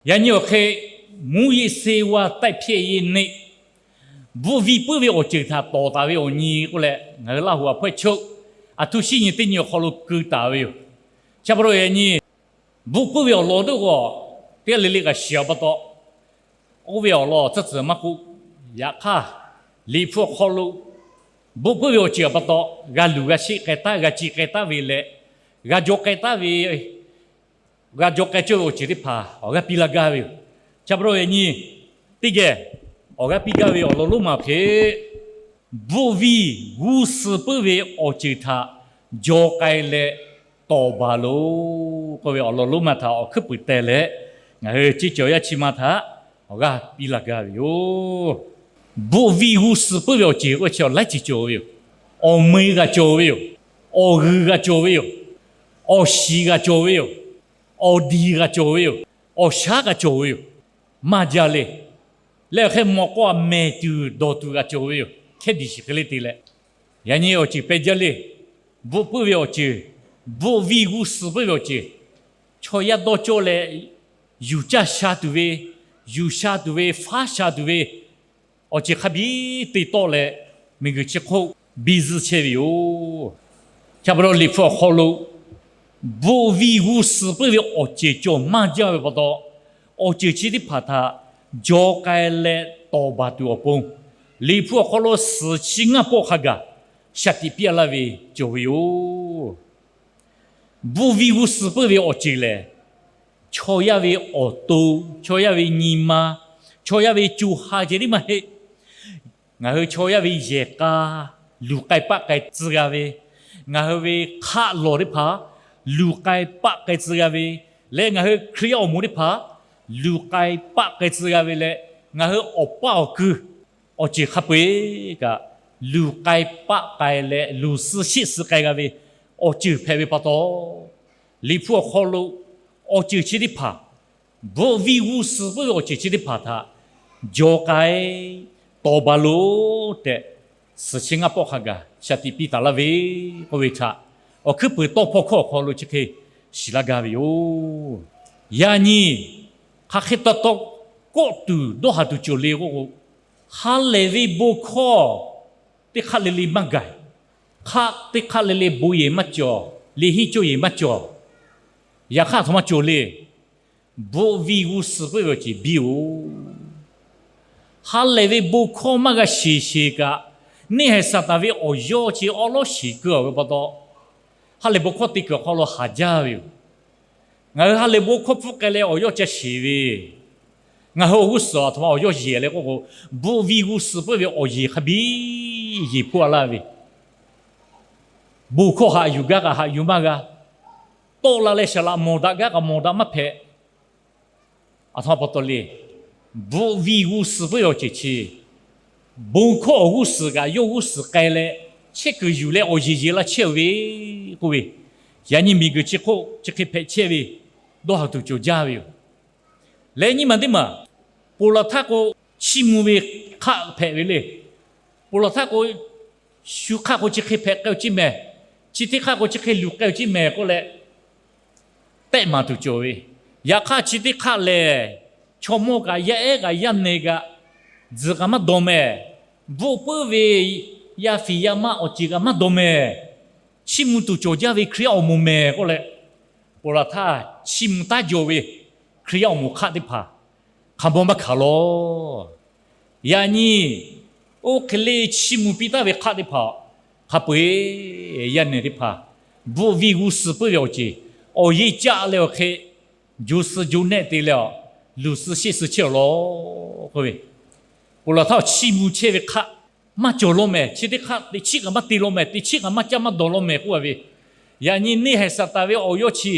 Yaꞈ nyi awˬ hk'e, မူးယစ်ဆေးဝါး တိုက်ဖျက်ရေးနေ့, bvuhˆ viˇ puiˉ ve awˬ ceuˬ htaꞈ tawˍ taˍ ve awˬ nyi k'oˆ leh, ngaˬ hui Laˇ huˍ awˬ hpawehˇ choˆ, aˬ htoꞈ shiˉ nyi teˇ nyi awˬ hk'aw lo keu taˍ ve yoˬ. Chi pa taw yaꞈ nyi bvuhˆ puiˉ ve awˬ lawn teˇ g'aˇ teˇ g'aˇ le le kaꞈ shiˍ a pa taw, oˇ ve awˬ lawn tcuhˇ tcuhˬ maˇ k'oˆ. Yaꞈ hk'aˇ, Liꞈ hpu awˬ hk'aw lo bvuhˆ puiˉ ve awˬ ceuˬ a pa taw, g'a luˬ g'a sheˆ k'ai taˉ, g'a ci k'ai taˉ ve leh, g'a jaw k'ai taˉ ve, g'a jaw k'ai cawˇ ve awˬ ceuˬ teˇ hpaˍ awˬ g'aˇ piˇ laˇ gaˇ ve yoˬ. Chi pa taw yaꞈ nyi teˇ geh awˬ g'aˇ piˇ gaˇ ve awˬ lawn lonˉ ma hk'e, bvuhˆ viˇ g'uˇ suh puiˉ ve awˬ ceuˬ htaꞈ jaw k'ai leh tawˍ baˬ loˬ k'oˆ ve awˬ lawn lonˉ ma htaꞈ awˬ hkuiˉ puiˍ teh leh, ngaˬ hui ceˇ cawˬ yaˇ chi ma htaꞈ awˬ g'aˇ piˇ laˇ gaˇ ve yoˬ. Bvuhˆ viˇ g'uˇ suh puiˉ ve awˬ ceuˬ k'oˆ chi awˬ laiˉ ceuˬ cawˬ ve yoˬ. Awˬ meu g'a cawˬ ve yoˬ. Awˬ g'uiˬ g'a cawˬ ve yoˬ. Awˬ shiˍ g'a cawˬ ve yoˬ. Awˬ diˬ g'a cawˬ ve yoˬ. Awˬ shaˉ g'a cawˬ ve yoˬ. Maˇ jaˇ le. Leh awˬ hk'e mawˬ k'o, mehˬ tuˬ dawˬ tuˬ g'a cawˬ ve yoˬ, hkehˉ diˬ shiˍ hk'e le te leh. Yaꞈ nyi awˬ ceuˬ peh jaˇ le. Bvuhˆ puiˉ ve awˬ ceuˬ, bvuhˆ viˇ g'uˇ suh puiˉ ve awˬ ceuˬ, chaw yaˇ dawˇ cawˇ leh yuˬ caˇ sha tuˬ ve, yuˬ sha tuˬ ve, faˉ sha tuˬ ve awˬ ceuˬ hk'a biˇ te tawˆ leh, miˬguiˬ chi hk'oˆ biˇ zuhˇ chehˇ ve yoˬ. Chi pa taw Liꞈ hpu awˬ hk'aw lo bvuhˆ viˇ g'uˇ suh puiˉ ve awˬ ceuˬ cawˬ maˇ jaˇ ve pa taw, awˬ ceuˬ chi teˇ hpaˍ htaꞈ jaw k'ai leh tawˍ baˬ tuˬ awˬ pon, Liꞈ hpu awˬ hk'aw lo suhˍ chi ngaˇ pawˆ hk'a gaˬ shaˍ tiꞈ piˇ a laˇ ve cawˬ ve yoˬ. Bvuhˆ viˇ g'uˇ suh puiˉ ve awˬ ceuˬ lehˬ, chaw yaˇ ve awˬ to, chaw yaˇ ve nyi ma, chaw yaˇ ve co ha ceh tiˉ maˇ heˆ. Ngaˬ hui chaw yaˇ ve yehˬ k'a luˬ k'ai paˆ k'ai tcuh g'a ve, ngaˬ hui ve hk'aˆ lawˬ teˇ hpaˍ luˬ k'ai paˆ k'ai tcuh g'a ve, leh ngaˬ hui Hkriꞈ yaˇ awˬ moˍ teˇ hpaˍ luˬ k'ai paˆ k'ai tcuh g'a ve leh, ngaˬ hui awˬ paˇ awˬ kui awˬ ceuˬ hk'a peu-eˬ kaꞈ luˬ k'ai paˆ k'ai leh luˬ suh sheˆ suh k'ai g'a ve awˬ ceuˬ hpehꞈ ve pa taw, Liꞈ hpu awˬ hk'aw lo awˬ ceuˬ chi teˇ hpaˍ, bvuhˆ viˇ g'uˇ suh puiˉ ve awˬ ceuˬ chi teˇ hpaˍ htaꞈ jaw k'ai tawˍ baˬ loˬ tehꞈ, suhˍ chi ngaˇ pawˆ hk'a gaˬ shaˍ tiꞈ piˇ taˍ laˇ ve k'oˆ ve htaꞈ, awˬ hkuiˉ puiˍ tawˇ hpawˇ hkawˇ awˬ hk'aw lo chi hk'e shiˍ laˇ gaˇ ve yoˬ. Yaꞈ nyi hk'aˬ hk'e taw taw kawˆ tuˬ dawˇ haˍ tuˬ cawˬ le k'oˆ k'o, ha lehˬ ve bon hkawˇ teˇ hk'aˆ le le maˇ gaˬ. Hk'aˆ teˇ hk'aˆ le le bon yehˬ maˇ cawˬ, liꞈ henˇ cawˇ yehˬ maˇ cawˬ. Yaꞈ hk'aˇ aˬ htoꞈ ma cawˬ le. Bvuhˆ viˇ g'uˇ suh puiˉ ve awˬ ceuˬ biˇ-oˬ. Ha lehˬ ve bon hkawˇ maˇ g'a shiˍ sheˍ kaꞈ, neˇ haiˬ Saˍtanˍ ve awˬ yawˇ chi awˉ lawˉ shiˍ keu-a ve pa taw, ha lehˬ bon hkawˇ te kuiˬ awˬ hk'aw lo haˍ jaˇ ve yoˬ. Ngaˬ hui ha lehˬ bon hkawˇ hpfuhˆ k'ai leh awˬ yawˇ ca shiˍ ve, ngaˬ hui awˬ g'uˇ suhˍ aˬ htoꞈ ma awˬ yawˇ yeˬ leh k'oˆ k'o, bvuhˆ viˇ g'uˇ suh puiˉ ve awˬ yeˬ hk'a biˇ yeˬ hpfuhˆ a laˇ ve, bon hkawˇ haꞈ yuˬ gaˇ kaꞈ haꞈ yuˬ maˇ g'a. Tawˆ la leh saˍ laꞈ mawˬ daꞈ gaˇ kaꞈ mawˬ daꞈ maˇ hpehꞈ. Aˬ htoꞈ ma pa taw le. Bvuhˆ viˇ g'uˇ suh puiˉ ve awˬ ceuˬ chi, bon hkawˇ awˬ g'uˇ suhˍ kaꞈ yawˇ g'uˇ suhˍ k'ai leh, chehˇ kuiˬ yuˬ leh awˬ yeˬ yeˬ laˇ chehˇ ve k'oˆ ve, yaꞈ nyi miˬguiˬ chi hk'oˆ chi hk'e hpehꞈ chehˇ ve, dawˇ haˍ tuˬ cawˬ jaˇ ve yoˬ. Leh nyi ma teˇ maˬ, ponˬ laˬ htaˇ k'o, chiˇ mvuh ve hk'aˆ hpehꞈ ve le. Ponˬ laˬ htaˇ k'o, shu hk'aˆ k'o chi hk'e hpehꞈ k'ai-o ceˇ mehˍ. Chi teˇ hk'aˆ k'o chi hk'e luˬ k'ai-o ceˇ mehˍ k'oˆ leh, tehˆ maˍ tuˬ cawˬ ve. Yaꞈ hk'aˇ chi teˇ hk'aˆ lehˬ, chaw mawˇ kaꞈ yaˇ ehˉ kaꞈ yaˇ nehˬ kaꞈ, tzuhˬ kaꞈ maˇ dawˬ mehˍ. Bvuhˆ puiˉ ve yaˇ fiˍ yaˇ maˆ awˬ ceuˬ kaꞈ maˇ dawˬ mehˍ. Chiˇ mvuh tuˬ cawˬ jaˇ ve Hkriꞈ yaˇ awˬ moˍ mehˍ k'oˆ leh, ponˬ laˬ htaˇ chiˇ mvuh taˉ jaw ve Hkriꞈ yaˇ awˬ moˍ hk'aˆ teˇ hpaˍ hk'a mawˇ maˇ hkanˍ lawˬ. Yaꞈ nyi, oˇ hk'e le chiˇ mvuh piˇ taˉ ve hk'aˆ teˇ hpaˍ hk'a peu-eˬ yaˇ nehˬ teˇ hpaˍ bvuhˆ viˇ g'uˇ suh puiˉ ve awˬ ceuˬ awˬ yeˇ caˆ leh awˬ hk'e, jo suh jo nehˆ te leh a, luˬ suh sheˆ suh chehˇ-a lawˬ k'oˆ ve, ponˬ laˬ htaˇ chiˇ mvuh chehˇ ve hk'aˆ maˇ cawˬ law mehˍ. Chi teˇ hk'aˆ teꞈ chiˉ kaꞈ maˇ te law mehˍ, teꞈ chiˉ kaꞈ maˇ caˇ maˇ dawˬ law mehˍ k'oˆ a ve, yaꞈ nyi neˇ haiˬ Saˍtanˍ ve awˬ yawˇ chi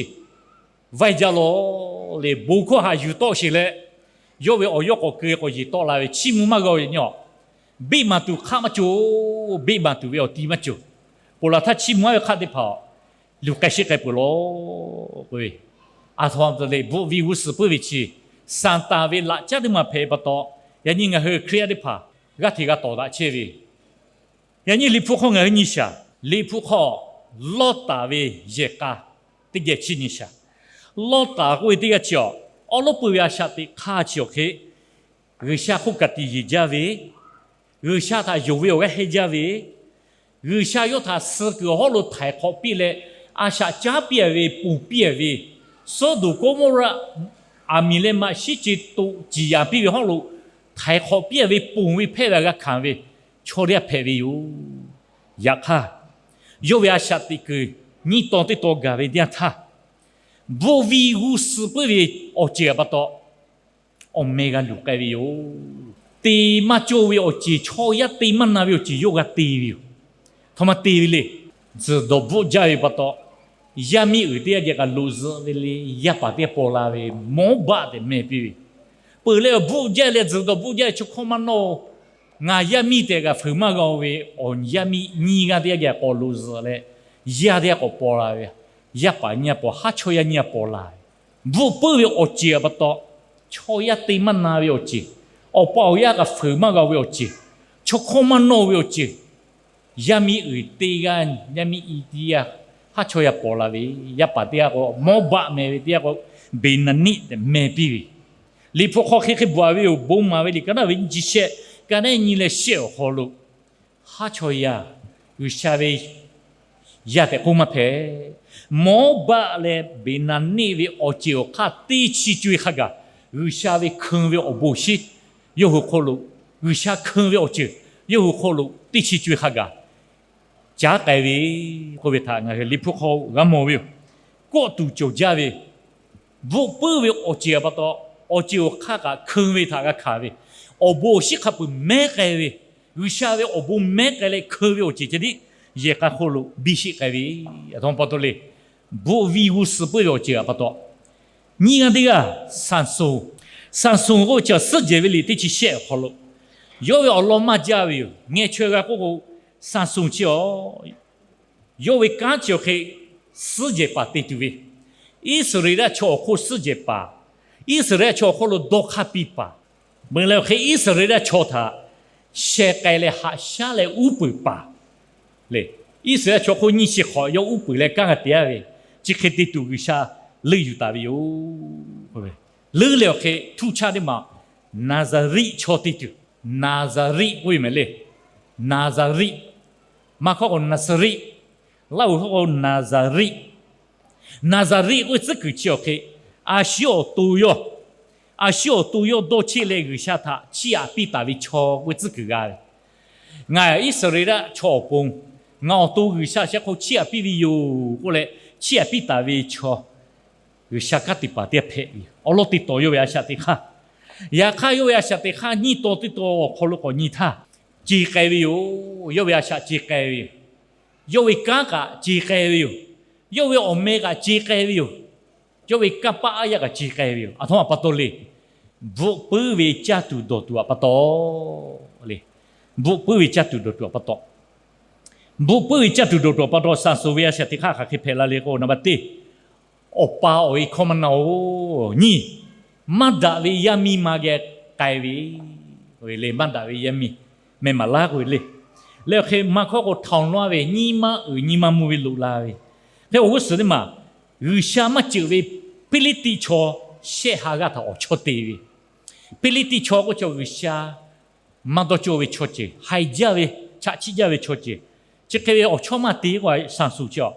vaiˇ jaˇ lawˬ le. Bon hkawˇ haꞈ yuˬ tawˆ sheˍ leh, yawˇ ve awˬ yawˇ k'awꞈ keu k'awꞈ yeˬ tawˆ la ve, chiˇ mvuh maˇ g'a ve nyi a, beˆ maˍ tuˬ hk'aˆ maˇ cawˬ, beˆ maˍ tuˬ ve awˬ ti maˇ cawˬ. Ponˬ laˬ htaˇ chiˇ mvuh a ve hk'aˆ teˇ hpaˍ luˬ k'ai sheˆ k'ai peuˬ lawˬ k'oˆ ve, aˬ htoꞈ ma le. Bvuhˆ viˇ g'uˇ suh puiˉ ve chi Saˍtanˍ ve laꞈ caˉ teˇ maˬ hpehꞈ pa taw, yaꞈ nyi ngaˬ hui Hkriꞈ yaˇ teˇ hpaˍ g'aˇ hteꞈ g'a tawˍ daꞈ chehˇ ve, yaꞈ nyi Liꞈ hpu hk'aw ngaˬ hui nyi shaˍ. Liꞈ hpu hk'aw Lawˇtaˍ ve yehˬ k'a teˇ geh chiˇ nyi shaˍ. Lawˇtaˍ k'oˆ ve teˇ g'aˇ chi a, awˉ lawˉ peuˬ ve a shaꞈ teꞈ hk'aˇ chi awˬ hk'e, G'uiˬsha hk'oˆ kaꞈ tiꞈ yeˬ jaˇ ve, G'uiˬsha htaꞈ yonˍ ve awˬ g'aˇ hehnˇ jaˇ ve, G'uiˬsha yawˇ htaꞈ suh kuiˬ awˬ hawˉ lo htaiˍ hk'awꞈ piˇ leh, a shaꞈ caˉ piˇ a ve, ponˬ piˇ a ve, Sawˉdonˍ Kawˇmawˇraˆ aˬ miˍ leh maꞈ shiˉ ce toꞈ ciˍ yanˍ piˇ ve hawˉ lo htaiˍ hk'awꞈ piˇ a ve, ponˬ ve hpehˇ ve a g'a hkanˍ ve chaw teˇ g'aˇ hpehꞈ ve yoˬ. Yaꞈ hk'aˇ, yawˇ ve a shaꞈ teꞈ kuiˬ nyiˇ tawn teˇ tawn gaˬ ve teˇ yanˇ htaˇ, bvuhˆ viˇ g'uˇ suh puiˉ ve awˬ ceuˬ pa taw, awˬ meh g'a luˬ k'ai ve yoˬ. Te maˇ cawˇ ve awˬ ceuˬ, chaw yaˇ te maˇ na ve awˬ ceuˬ yawˇ g'a te ve yoˬ. Htaꞈ ma te ve le. Tzuhˬ dawˬ bvuhˆ jaˇ ve pa taw, yaˇ miˇ uiˍ teˇ g'aˇ geh kaꞈ loꞈ zuhꞈ ve le, yaˇ paˍ teˇ g'aˇ paw la ve, mawˉ baˆ tehꞈ meh piˇ ve. Peuˬ leh awˬ bvuhˆ jaˇ leh tzuhˬ dawˬ bvuhˆ jaˇ ve, chaw hkawˇ maˇ nawˇ-oˬ, ngaˬ yaˇ miˇ tehꞈ kaꞈ fuiˍ maˇ g'a-o ve, awˬ yaˇ miˇ nyiˇ g'aˇ teˇ g'aˇ geh k'awꞈ loꞈ zuhꞈ leh, yaˇ teˇ g'aˇ k'awꞈ paw la ve, yaˇ paˍ nyiˇ g'aˇ paw, haˉ chawˇ yaˇ nyiˇ g'aˇ paw la ve, bvuhˆ puiˉ ve awˬ ceuˬ pa taw, chaw yaˇ te maˇ na ve awˬ ceuˬ, awˬ pa awˬ yaˇ kaꞈ fuiˍ maˇ g'a-o ve awˬ ceuˬ, chaw hkawˇ maˇ nawˇ ve awˬ ceuˬ, yaˇ miˇ uiˍ teˇ g'aˇ, yaˇ miˇ i teˇ g'aˇ, haˉ chawˇ yaˇ paw la ve, yaˇ paˍ teˇ g'aˇ k'o mawˉ baˆ meh ve, teˇ g'aˇ k'o Beˍnaˍniˆ tehꞈ meh piˇ ve, Liꞈ hpu hk'aw hk'e hk'e bvuhꞈ ve yoˬ. Bon maˍ ve liꞈ ka naˉ ve nyiˇ chi shehˆ, ka naˉ nyi leh shehˆ awˬ hk'aw lo, haˉ chawˇ yaˇ G'uiˬsha ve yaˇ tehꞈ k'oˆ maˇ hpehꞈ. Mawˉ baˆ leh Beˍnaˍniˆ ve awˬ ceuˬ awˬ hk'aˇ teˇ chi co-e hk'a gaˬ, G'uiˬsha ve hkeun ve awˬ bon awˬ shinˉ yawˇ hui hk'oˆ lo, G'uiˬsha hkeun ve awˬ ceuˬ yawˇ hui hk'oˆ lo teˇ chi co-e hk'a gaˬ caˉ k'ai ve k'oˆ ve htaꞈ ngaˬ hui Liꞈ hpu hk'aw g'a mawˬ ve yoˬ. Kawˆ tuˬ cawˬ jaˇ ve, bvuhˆ puiˉ ve awˬ ceuˬ pa taw, awˬ ceuˬ awˬ hk'aˇ kaꞈ hkeun ve htaꞈ g'a hkanˍ ve, awˬ bon awˬ shinˉ hk'a peuˬ mehˉ k'ai ve, G'uiˬsha ve awˬ bon mehˉ k'ai leh hkeun ve awˬ ceuˬ ceh tiˉ yehˬ k'a hk'oˆ lo biˇ sheˆ k'ai ve, aˬ htoꞈ ma pa taw le. Bvuhˆ viˇ g'uˇ suh puiˉ ve awˬ ceuˬ pa taw, nyiˇ g'aˇ teˇ g'aˇ Saˍsonˍ, Saˍsonˍ k'oˆ chi awˬ suhˉ jehˬ ve liꞈ teˇ chi shehˆ awˬ hk'aw lo, yawˇ ve awˬ lawn maˇ jaˇ ve yoˬ. Ngeh chaweh g'a k'oˆ k'o, Saˍsonˍ chi awˬ yawˇ ve kanˉ chi awˬ hk'e suhˉ jehˬ paˍ te tuˬ ve, Iˉsaˍreˍlaˆ chaw awˬ hk'oˆ suhˉ jehˬ paˍ, Iˉsaˍreˍlaˆ chaw awˬ hk'oˆ lo dawˇ hk'aˇ piˇ paˍ, meuꞈ leh awˬ hk'e Iˉsaˍreˍlaˆ chaw htaꞈ sheh k'ai leh haꞈ shaˉ leh uˉ peunˍ paˍ le. Iˉsaˍreˍlaˆ chaw hk'oˆ nyiˇ chi hk'awꞈ yawˇ uˉ peunˍ leh kanˉ g'a te-a ve, chi hk'e te tuˬ G'uiˬsha leuˆ yuˬ taˍ ve yoˬ. Leuˆ leh awˬ hk'e htuˇ chaˇ teˇ maˬ Naˍzaˍriˆ chaw te tuˬ, Naˍzaˍriˆ k'oˆ ve mehˍ le. Naˍzaˍriˆ, maˇ hkawˇ k'o Naˍsaˍriˆ, Laˇhuˍ hkawˇ k'o Naˍzaˍriˆ. Naˍzaˍriˆ k'oˆ ve tcuhˉ kuiˬ chi awˬ hk'e, a shu awˬ to yawˇ, a shu awˬ to yawˇ dawˇ cheˆ leh G'uiˬsha htaꞈ chiˇ aꞈ piˇ taˍ ve chaw k'oˆ ve tcuhˉ kuiˬ g'a ve. Ngaˬ Iˉsaˍreˍlaˆ chaw awˬ pon ngaˬ awˬ to G'uiˬsha shehˆ hk'aw chiˇ aꞈ piˇ ve yoˬ k'oˆ leh, chiˇ aꞈ piˇ taˍ ve chaw G'uiˬsha kanˉ te paˍ teˇ g'aˇ hpehꞈ ve yoˬ. Awˬ lawn teˇ tawn yawˇ ve a shaꞈ teꞈ hk'aˇ, yaꞈ hk'aˇ yawˇ ve a shaꞈ teꞈ hk'aˇ nyiˇ tawn teˇ tawn awˬ hk'aw lo k'awꞈ nyi htaˇ, ce k'ai ve yoˬ. Yawˇ ve a shaꞈ ce k'ai ve yoˬ. Yawˇ ve kanˉ kaꞈ ce k'ai ve yoˬ. Yawˇ ve awˬ meh kaꞈ ce k'ai ve yoˬ. Yawˇ ve kanˇ paˆ aˉ yaˇ kaꞈ ce k'ai ve yoˬ. Aˬ htoꞈ ma pa taw le. Bvuhꞈ puiˉ ve caˇ tuˬ dawˬ tuˬ aꞈ pa taw le. Bvuhꞈ puiˉ ve caˇ tuˬ dawˬ tuˬ aꞈ pa taw, bvuhꞈ puiˉ ve caˇ tuˬ dawˬ tuˬ aꞈ pa taw, Saˍsonˍ ve a shaꞈ teꞈ hk'aˇ hk'aˬ hk'e hpehꞈ la le k'o, naˍ baˬ teˇ, awˬ pa awˬ e hkawˇ maˇ na-oˬ. Nyiˇ, maˇ daꞈ ve yaˇ miˇ ma geh k'ai ve le. Maˇ daꞈ ve yaˇ miˇ, meh maˍ laˇ k'oˆ ve le. Leh awˬ hk'e maˇ hkawˇ k'o htawnˍ laˇ ve, nyi ma uiˍ nyi ma mvuh ve loꞈ la ve. Hk'e awˬ g'uˇ suhˍ teˇ maˬ, G'uiˬsha maˇ ceuˬ ve Hpiˇliˇtiˆ chaw shehˆ ha g'aˇ htaꞈ awˬ chawˇ te ve. Hpiˇliˇtiˆ chaw k'oˆ chaw G'uiˬsha maˇ dawˇ cawˇ ve chaw ceuˬ, haiˬ jaˇ ve, chaꞈ chiˆ jaˇ ve chaw ceuˬ, chi hk'e ve awˬ chawˇ maˇ te k'o, Saˍsonˍ chi a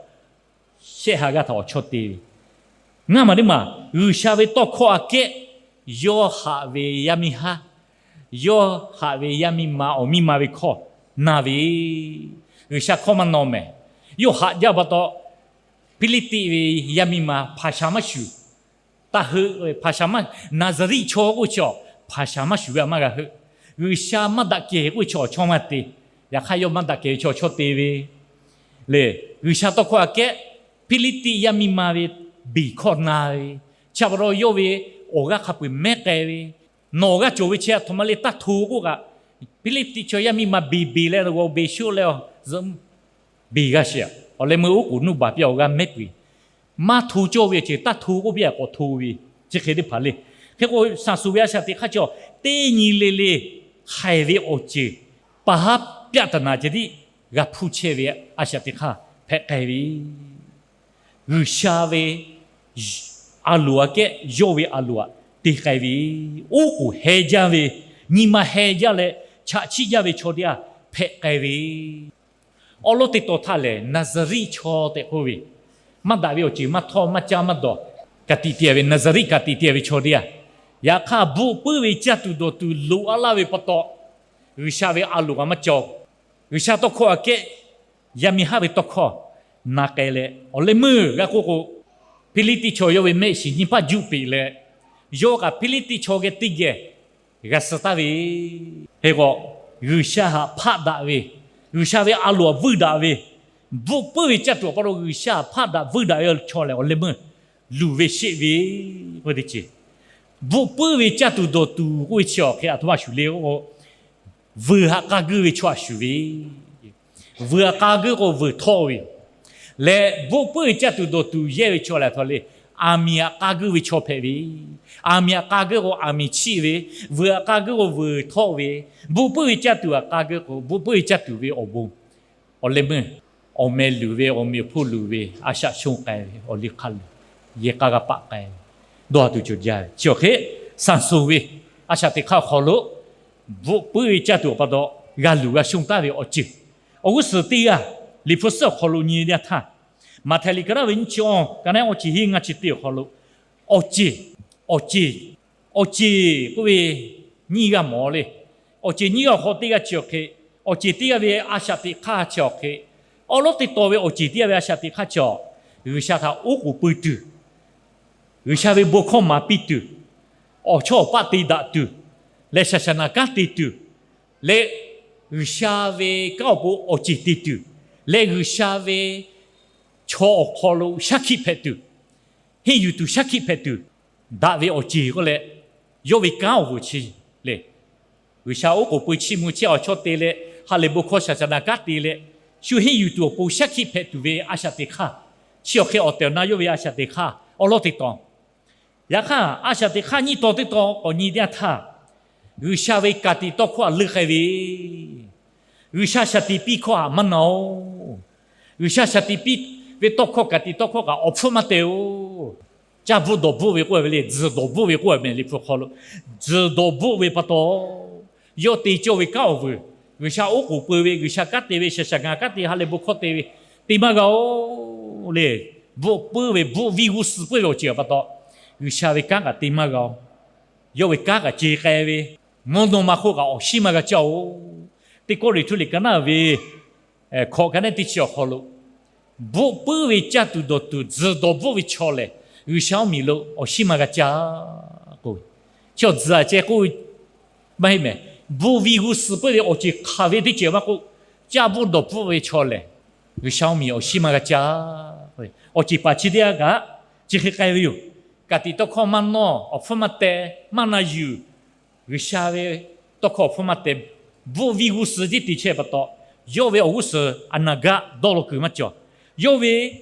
shehˆ ha g'aˇ htaꞈ awˬ chawˇ te ve. Ngaˇ maˬ teˇ maˬ, G'uiˬsha ve tawˇ hkawˇ aꞈ kehˉ yawˇ haꞈ ve yaˇ miˇ haˉ, yawˇ haꞈ ve yaˇ miˇ ma awˬ miˇ ma ve hkawˇ na ve, G'uiˬsha hkawˇ maˇ naw mehˍ. Yawˇ haꞈ jaˇ pa taw, Hpiˇliˇtiˆ ve yaˇ miˇ ma hpaˍ sha maˇ shuˍ. Taˇ heuˆ ve hpaˍ sha maˇ, Naˍzaˍriˆ chaw k'oˆ ve chi a hpaˍ sha maˇ shuˍ ve a maˇ g'a heuˆ. G'uiˬsha maˇ daꞈ kehˬ k'oˆ ve chi awˬ chawˇ maˇ te. Yaꞈ hk'aˇ yawˇ maˇ daꞈ kehˬ ve chi awˬ chawˇ te ve le. G'uiˬsha tawˇ hkawˇ aꞈ kehˉ Hpiˇliˇtiˆ yaˇ miˇ ma ve beˬ hkawˇ na ve, chi pa taw yawˇ ve awˬ g'aˇ hk'a peu-eˬ mehˉ k'ai ve, nawˬ g'aˇ cawˬ ve chi a htoꞈ ma le taˇ hto k'oˆ kaꞈ, Hpiˇliˇtiˆ chaw yaˇ miˇ ma beˬ beˬ leh g'aw beˬ shoˆ leh, beˬ g'a sheˍ. Awˬ leh meuˇ oˉ k'oˍ nuˇ baˬ piˇ awˬ g'aˇ mehˉ peuˬ. Maˇ hto cawˇ ve awˬ ceuˬ taˇ hto k'oˆ piˇ a k'awꞈ hto ve, chi hk'e teˇ hpaˍ le. Hk'e k'o, Saˍsonˍ ve a shaꞈ teꞈ hk'aˇ chi a teˇ nyi le le haiˬ ve awˬ ceuˬ, paˍ haˉ pyaˆ taˍ naˍ ceh tiˉ g'a hpuˇ chehˇ ve a shaꞈ teꞈ hk'aˇ hpehꞈ k'ai ve, G'uiˬsha ve a loˍ aꞈ kehˉ yawˇ ve a loˍ aꞈ te k'ai ve, oˉ k'oˍ heh jaˇ ve, nyi ma heh jaˇ leh chaꞈ chiˆ jaˇ ve chaw teˇ g'aˇ hpehꞈ k'ai ve. Awˉ lawˉ teˇ taw htaˇ lehˬ, Naˍzaˍriˆ chaw tehꞈ k'oˆ ve, maˇ daꞈ ve awˬ ceuˬ maˇ htawˇ maˇ caˇ maˇ dawˬ, ka tiꞈ te ve, Naˍzaˍriˆ ka tiꞈ te ve chaw teˇ g'aˇ, yaꞈ hk'aˇ bvuhꞈ puiˉ ve caˇ tuˬ dawˬ tuˬ loꞈ a laˇ ve pa taw, G'uiˬsha ve a loˍ kaꞈ maˇ cawˬ. G'uiˬsha tawˇ hkawˇ aꞈ kehˉ, yaˇ miˇ haˉ ve tawˇ hkawˇ na k'ai leh, awˬ leh meuˇ g'a k'oˆ k'o, Hpiˇliˇtiˆ chaw yawˇ ve mehˆ shiˍ nyiˇ hpaˇ juˆ peꞈ leh, yawˇ kaꞈ Hpiˇliˇtiˆ chaw geh teˇ geh g'a suh taˍ ve. Hk'e k'o, G'uiˬsha htaꞈ hpaˆ daꞈ ve, G'uiˬsha ve a loˍ htaꞈ vuiˇ daꞈ ve, bvuhꞈ puiˉ ve caˇ tuˬ awˬ pa taw G'uiˬsha htaꞈ hpaˆ daꞈ vuiˇ daꞈ ve chaw lehˬ, awˬ leh meuˇ luˬ ve sheˆ ve k'oˆ ve teˇ ceuˬ. Bvuhꞈ puiˉ ve caˇ tuˬ dawˬ tuˬ k'oˆ ve chi awˬ hk'e aˬ htoꞈ ma shuˍ le k'o, vuiˬ htaꞈ k'a geuˆ ve chaw htaꞈ shuˍ ve, vuiˬ htaꞈ k'a geuˆ k'o vuiˬ htawˆ ve yoˬ. Leh bvuhꞈ puiˉ ve caˇ tuˬ dawˬ tuˬ yehˇ ve chaw lehˬ, a htoꞈ le, aˬ miˍ htaꞈ k'a geuˆ ve chaw hpehꞈ ve, aˬ miˍ htaꞈ k'a geuˆ k'o aˬ miˍ chiˆ ve, vuiˬ htaꞈ k'a geuˆ k'o vuiˬ htawˆ ve, bvuhꞈ puiˉ ve caˇ tuˬ htaꞈ k'a geuˆ k'o bvuhꞈ puiˉ ve caˇ tuˬ ve awˬ bon, awˬ leh meuˇ awˬ meh luˬ ve, awˬ meꞈ awˬ hponˇ luˬ ve, a shaꞈ shonˇ k'ai ve, awˬ liˇ hk'aˇ luˬ, yehˬ k'a g'a paˆ k'ai ve, dawˇ ha tuˬ cawˬ jaˇ ve chi awˬ hk'e, saˍ soˍ ve a shaꞈ teꞈ hk'aˇ awˬ hk'aw lo bvuhꞈ puiˉ ve caˇ tuˬ awˬ pa taw g'a luˬ g'a shonˇ taˍ ve awˬ ceuˬ, awˬ g'uˇ suhˍ teˇ g'aˇ Liꞈ hpu suhˉ awˬ hk'aw lo nyi ve teˇ yanˇ htaˇ, Maꞈhtehˍ liꞈ ka naˉ ve nyiˇ chi awˇ, ka naˉ awˇ chi hiˉ ngaˇ chi teˇ awˬ hk'aw lo, awˬ ceˬ, awˬ ceˬ, awˬ ceˬ k'oˆ ve nyiˇ g'aˇ mawˬ le. Awˬ ceˬ nyiˇ g'aˇ awˬ hk'aw teˇ g'aˇ chi awˬ hk'e, awˬ ceˬ teˇ g'aˇ ve a shaꞈ teꞈ hk'aˇ chi awˬ hk'e, awˉ lawˉ teˇ taw ve awˬ ceˬ teˇ g'aˇ ve a shaꞈ teꞈ hk'aˇ chi awˬ, G'uiˬsha htaꞈ oˉ k'oˍ pui tuˬ, G'uiˬsha ve bon hkawˇ maˍ piˇ tuˬ, awˬ chawˇ awˬ paˆ te daꞈ tuˬ, leh shaˍ shaˍ naˍ kanˉ te tuˬ, leh G'uiˬsha ve kanˉ awˬ pon awˬ ceˬ te tuˬ, leh G'uiˬsha ve chaw awˬ hk'aw lo shaˉ hkiˆ hpehꞈ tuˬ, henˇ yuˬ tuˬ shaˉ hkiˆ hpehꞈ tuˬ, daꞈ ve awˬ ceˬ k'oˆ leh, yawˇ ve kanˉ awˬ vuiˬ chi le. G'uiˬsha oˉ k'oˍ pui chiˇ mvuh chehˇ awˬ chawˇ te leh, ha lehˬ bon hkawˇ shaˍ shaˍ naˍ kanˉ te leh, shu henˇ yuˬ tuˬ awˬ pon shaˉ hkiˆ hpehꞈ tuˬ ve a shaꞈ teꞈ hk'aˇ, chi awˬ hk'e awˬ tehˬ awˬ na yawˇ ve a shaꞈ teꞈ hk'aˇ awˉ lawˉ teˇ taw. Yaꞈ hk'aˇ, a shaꞈ teꞈ hk'aˇ nyiˇ taw teˇ taw k'awꞈ nyi teˇ yanˇ htaˇ, G'uiˬsha ve ka tiꞈ tawˇ hkawˇ htaꞈ leuˆ k'ai ve, G'uiˬsha shaˍ tiꞈ piˇ hkawˇ htaꞈ maˇ na-oˬ. G'uiˬsha shaˍ tiꞈ piˇ ve tawˇ hkawˇ ka tiꞈ tawˇ hkawˇ kaꞈ awˬ hpfuhˇ maˇ teh-oˬ. Caˇ bvuhˆ dawˬ bvuhˆ ve k'oˆ ve le, tzuhˬ dawˬ bvuhˆ ve k'oˆ ve mehˬ Liꞈ hpu hk'aw lo, tzuhˬ dawˬ bvuhˆ ve pa taw, yawˇ te cawˇ ve kanˉ awˬ vuiˬ, G'uiˬsha oˉ k'oˍ pui ve, G'uiˬsha kanˉ te ve, shaˍ shaˍ ngaˍ kanˉ te, ha lehˬ bon hkawˇ te ve, te maˇ g'a-oˬ le. Bvuhˆ puiˉ ve, bvuhˆ viˇ g'uˇ suh puiˉ ve awˬ ceuˬ pa taw, G'uiˬsha ve kanˉ kaꞈ te maˇ g'a-oˬ. Yawˇ ve kanˉ kaꞈ ce k'ai ve, mvuhˇ naw ma hk'oˆ kaꞈ awˬ shinˉ maˇ g'a caˇ-oˬ. Teˇ Kawˇrenˍhtuˆ liꞈ ka naˉ ve hkawꞈ ka naˉ teˇ chi awˬ hk'aw lo, bvuhˆ puiˉ ve caˇ tuˬ dawˬ tuˬ tzuhˬ dawˬ bvuhˆ ve chaw lehˬ, G'uiˬsha mvuhˇmiˬ lo awˬ shinˉ maˇ g'a caˇ k'oˆ ve, chi awˬ tzuhˬ aꞈ ceh k'oˆ ve maˇ heˆ mehˬ. Bvuhˆ viˇ g'uˇ suh puiˉ ve awˬ ceuˬ hk'aˬ ve teˇ ceuˬ maˇ k'oˆ, caˇ bvuhˆ dawˬ bvuhˆ ve chaw lehˬ, G'uiˬsha mvuhˇmiˬ awˬ shinˉ maˇ g'a caˇ. Awˬ ceˬ paˍ chi teˇ g'aˇ kaꞈ chi hk'e k'ai ve yoˬ. Ka tiꞈ tawˇ hkawˇ maˇ nawˇ, awˬ hpfuhˇ maˇ teh, maˇ na yuˬ, G'uiˬsha ve tawˇ hkawˇ awˬ hpfuhˇ maˇ teh, bvuhˆ viˇ g'uˇ suh tiˉ te chehˇ pa taw, yawˇ ve awˬ g'uˇ suhˍ a naˍ gaˆ dawˇ law kuiˬ maˇ cawˬ. Yawˇ ve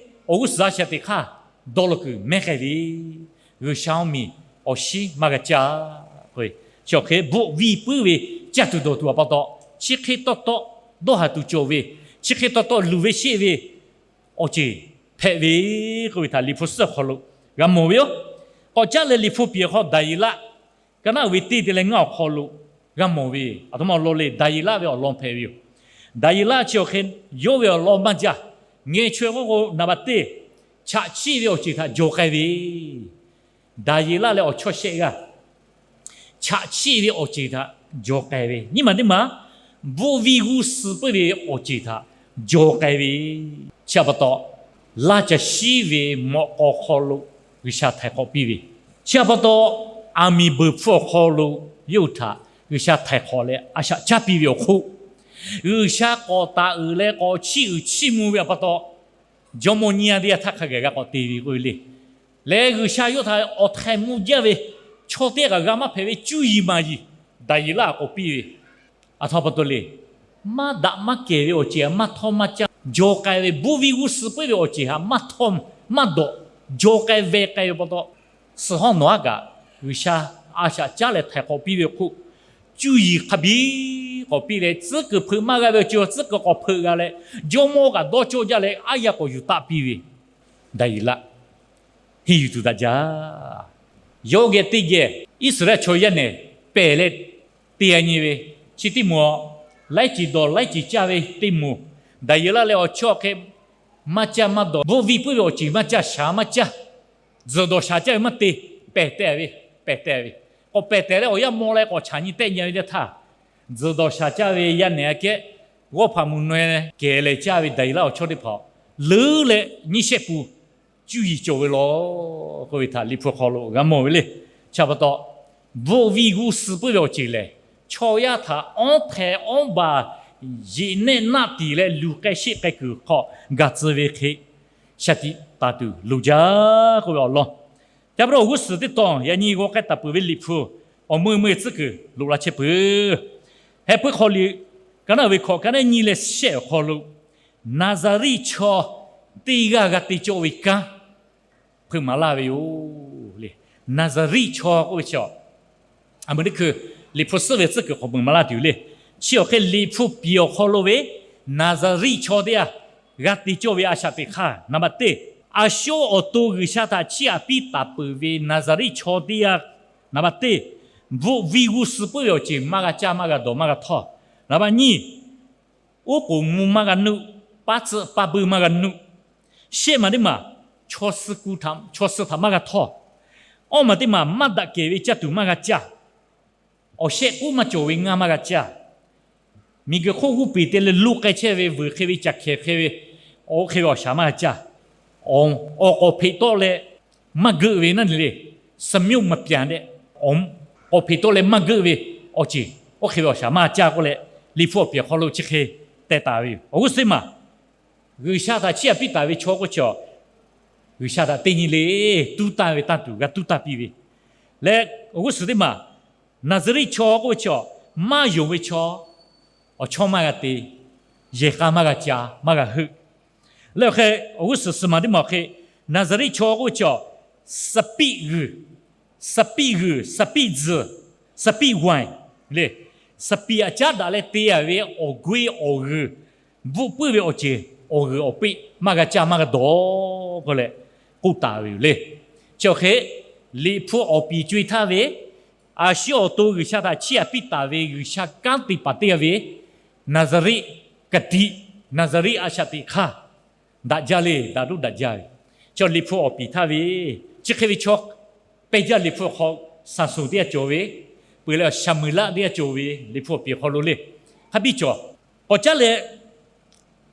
awˬ g'uˇ suhˍ a shaꞈ teꞈ hk'aˇ dawˇ law kuiˬ mehˉ k'ai ve, G'uiˬsha mvuhˇmiˬ awˬ shinˉ maˇ g'a caˇ k'oˆ ve, chi awˬ hk'e bvuhˆ viˇ puiˉ ve caˇ tuˬ dawˬ tuˬ pa taw, chi hk'e tawˇ tawˆ dawˇ haˍ tuˬ cawˬ ve, chi hk'e tawˇ tawˆ luˬ ve sheˆ ve awˬ ceˬ hpehꞈ ve k'oˆ ve htaꞈ Liꞈ hpu suhˉ awˬ hk'aw lo g'a mawˬ ve yoˬ. K'awꞈ caˉ leh Liꞈ hpu piˍ awˬ hk'aw Daˍyeˍlaˆ, ka naˉ ve teˇ te leh ngaˇ awˬ hk'aw lo g'a mawˬ ve, aˬ htoꞈ ma awˬ lawn le, Daˍyeˍlaˆ ve awˬ lawn hpehꞈ ve yoˬ. Daˍyeˍlaˆ chi awˬ hk'e yawˇ ve awˬ lawn maˇ jaˇ. Ngeh chaweh k'oˆ k'o, naˍ baˬ teˇ, chaꞈ chiˆ ve awˬ ceuˬ htaꞈ jawˬ k'ai ve, Daˍyeˍlaˆ leh awˬ chawˇ shehˆ g'aˇ chaꞈ chiˆ ve awˬ ceuˬ htaꞈ jawˬ k'ai ve, nyiˇ maˬ teˇ maˬ bvuhˆ viˇ g'uˇ suh puiˉ ve awˬ ceuˬ htaꞈ jawˬ k'ai ve. Chi htaꞈ pa taw, laˇ ca shiˉ ve mawꞈ k'aw hk'aw lo G'uiˬsha htaiˍ hk'awꞈ piˇ ve, chi htaꞈ pa taw, aˬ miˍ beuˬ hpfuh awˬ hk'aw lo yawˇ hui htaꞈ G'uiˬsha htaiˍ hk'awꞈ leh a shaꞈ caˉ piˇ ve awˬ hk'oˆ, G'uiˬsha k'awꞈ taˍ uiˍ leh k'awꞈ chiˇ uiˍ chiˇ mvuh ve pa taw, jawˇmawˇ nyiˇ g'aˇ teˇ g'aˇ htaˇ hk'a gaˬ g'a k'awꞈ te ve k'oˆ ve le. Leh G'uiˬsha yawˇ htaꞈ awˬ htaiˍ mvuh jaˇ ve chaw teˇ g'aˇ kaꞈ g'a maˇ hpehꞈ ve cuˇ yiˍ maˍ yiˍ Daˍyeˍlaˆ k'awꞈ piˇ ve, aˬ htoꞈ pa taw le. Maˇ daꞈ maˇ kehˬ ve awˬ ceuˬ htaꞈ maˇ htawˇ maˇ caˇ jawˬ k'ai ve, bvuhˆ viˇ g'uˇ suh puiˉ ve awˬ ceuˬ htaꞈ maˇ htawˇ maˇ dawꞈ jawˬ k'ai ve k'ai ve pa taw, suhˍ hawˉ nawˬ aˉ kaꞈ G'uiˬsha a shaꞈ caˉ leh htaiˍ hk'awꞈ piˇ ve awˬ hk'oˆ, cuˇ yiˍ hk'a biˇ k'awꞈ piˇ leh tcuhˉ kuiˬ hpeuꞈ maˇ g'a ve awˬ ceuˬ tcuhˉ kuiˬ k'awꞈ hpeuꞈ g'a leh, jawˇmawˇ kaꞈ dawˇ cawˇ jaˇ leh aˉ yaˇ k'awꞈ yuˬ taˆ piˇ ve, Daˍyeˍlaˆ henˇ yuˬ tuˬ daꞈ jaˇ. Yawˇ geh teˇ geh Iˉsaˍreˍlaˆ chaw yaˇ nehˬ pehˬ leh te g'a nyi ve, chi teˇ moˍ laiˉ ceuˬ dawˬ laiˉ ceuˬ caˇ ve teˇ moˍ, Daˍyeˍlaˆ leh awˬ chawˇ hk'e maˇ caˇ maˇ dawˬ, bvuhˆ viˇ puiˉ ve awˬ ceuˬ maˇ caˇ, shaˍ maˇ caˇ, tzuhˬ dawˬ shaˍ caˇ ve maˇ te, pehˬ tehˬ ve, pehˬ tehˬ ve, k'awꞈ pehˬ tehˬ leh awˬ yanˇ maw leh k'awꞈ chaꞈ nyi tehˆ nyi ve teˇ htaˇ, tzuhˬ dawˬ shaˍ caˇ ve yaˇ nehˬ aꞈ kehˉ, g'awˇ hpaꞈ muˬ naweh kehˬ lehˬ caˇ ve Daˍyeˍlaˆ awˬ chawˇ teˇ hpaˍ leuˉ leh nyiˇ shehˆ pun cuˇ yiˍ cawˬ ve law k'oˆ ve htaꞈ Liꞈ hpu hk'aw lo g'a mawˬ ve le. Chi pa taw, bvuhˆ viˇ g'uˇ suh puiˉ ve awˬ ceuˬ lehˬ, chaw yaˇ htaꞈ awˉ hpeh awˉ baˬ yeꞈ nehˆ naˆ tiˍ leh luˬ k'ai sheˆ k'ai kuiˬ hk'aw gaˬ tcuh ve hk'e, shaˍ tiꞈ taˍ tuˬ loˍ jaˇ k'oˆ ve awˬ lawn. Ca pa taw awˬ g'uˇ suhˍ teˇ tawn yaꞈ nyi g'aw k'ai taˍ peuˬ ve Liꞈ hpu awˬ meuˇ meuˇ tcuhˉ kuiˬ loꞈ la chehˇ peuˬ. Heh puiˉ hk'aw liꞈ ka naˆ ve hkawꞈ ka naˆ nyi leh shehˆ awˬ hk'aw lo, Naˍzaˍriˆ chaw teˇ g'aˇ g'a te cawˇ ve kanˉ hpeuꞈ maˍ laˇ ve yoˬ le. Naˍzaˍriˆ chaw k'oˆ ve chi a, a meuˇ teˇ hkui Liꞈ hpu suhˉ ve tcuhˉ kuiˬ hk'aw hpeuꞈ maˍ laˇ tuˬ le. Chi awˬ hk'e Liꞈ hpu piˍ awˬ hk'aw lo ve Naˍzaˍriˆ chaw teˇ g'aˇ g'a te cawˇ ve a shaꞈ teꞈ hk'aˇ, naˍ baꞈ teˇ, a shu awˬ to G'uiˬsha htaꞈ chiˇ aꞈ piˇ taˍ peuˬ ve Naˍzaˍriˆ chaw teˇ g'aˇ, naˍ baꞈ teˇ, bvuhˆ viˇ g'uˇ suh puiˉ ve awˬ ceuˬ maˇ g'a caˇ maˇ g'a dawˬ maˇ g'a htawˇ, naˍ baꞈ nyiˇ, oˉ k'oˍ mvuh maˇ g'a nuˆ, paˉ tcuhˆ paˇ buiˇ maˇ g'a nuˆ, shehˆ maˬ teˇ maˬ chaw suh htaꞈ maˇ g'a htawˇ, awˇ maˬ teˇ maˬ maˇ daꞈ kehˬ ve caˇ tuˬ maˇ g'a caˇ, awˬ shehˆ k'oˉ maˇ cawˬ ve ngaˇ maˇ g'a caˇ, miˬguiˬ hk'oˆ g'uˇ peˬ te leh loˆ k'ai chehˇ ve vuiˬ hk'e ve caˬ hkehˍ hk'e ve, oˇ hk'e ve awˬ shaˍ maˇ g'a caˇ, awˬ k'awꞈ hpeꞈ tawˆ leh maˇ geuˆ ve naˉ nyi le, สมอง maˇ pyaˍ deh, k'awꞈ hpeꞈ tawˆ leh maˇ geuˆ ve awˬ ceuˬ, oˇ hk'e ve awˬ shaˍ maˇ g'a caˇ k'oˆ leh, Liꞈ hpu awˬ piˍ awˬ hk'aw lo chi hk'e teh taˍ ve yoˬ. Awˬ g'uˇ suhˉ maˬ, G'uiˬsha htaꞈ chiˇ aꞈ piˇ taˍ ve chaw k'oˆ chi a, G'uiˬsha htaꞈ teˇ nyi le, tuˉ tanˇ ve tanˇ tuˬ g'a tuˉ tanˇ piˇ ve leh, awˬ g'uˇ suhˍ teˇ maˬ, Naˍzaˍriˆ chaw k'oˆ ve chi a, maˇ yonˍ ve chaw, awˬ chawˇ maˇ g'a te, yehˬ k'a maˇ g'a ca, maˇ g'a heuˆ. Leh awˬ hk'e awˬ g'uˇ suhˍ suhˍ maˬ teˇ maˬ awˬ hk'e, Naˍzaˍriˆ chaw k'oˆ ve chi a, saˍpiˆ g'uiˬ, saˍpiˆ g'uiˬ, saˍpiˆ tzuhˬ, saˍpiˆ waiˬ le, saˍpiˍ aꞈ caˉ daꞈ leh te a ve awˬ g'uiˇ awˬ g'uiˬ, bvuhˆ puiˉ ve awˬ ceuˬ, awˬ g'uiˬ awˬ peˆ maˇ g'a caˇ maˇ g'a dawˬ k'oˆ leh k'oˆ taˍ ve yoˬ le. Chi awˬ hk'e Liꞈ hpu awˬ piˍ co-e htaˇ ve, a shu awˬ to G'uiˬsha htaꞈ chiˇ aꞈ piˇ taˍ ve G'uiˬsha kanˉ te paˍ teˇ g'aˇ ve, Naˍzaˍriˆ ka tiꞈ, Naˍzaˍriˆ a shaꞈ teꞈ hk'aˇ daꞈ jaˇ le, daꞈ duˉ daꞈ jaˇ ve, chi Liꞈ hpu awˬ piˍ htaˇ ve, chi hk'e ve chaw pehˇ jaˇ Liꞈ hpu awˬ hk'aw, Saˍsonˍ teˇ g'aˇ cawˬ ve, peuˬ leh Saˍmuˍeˍlaˆ teˇ g'aˇ cawˬ ve, Liꞈ hpu awˬ piˍ awˬ hk'aw lo le, hk'a biˇ cawˬ. K'awꞈ caˉ leh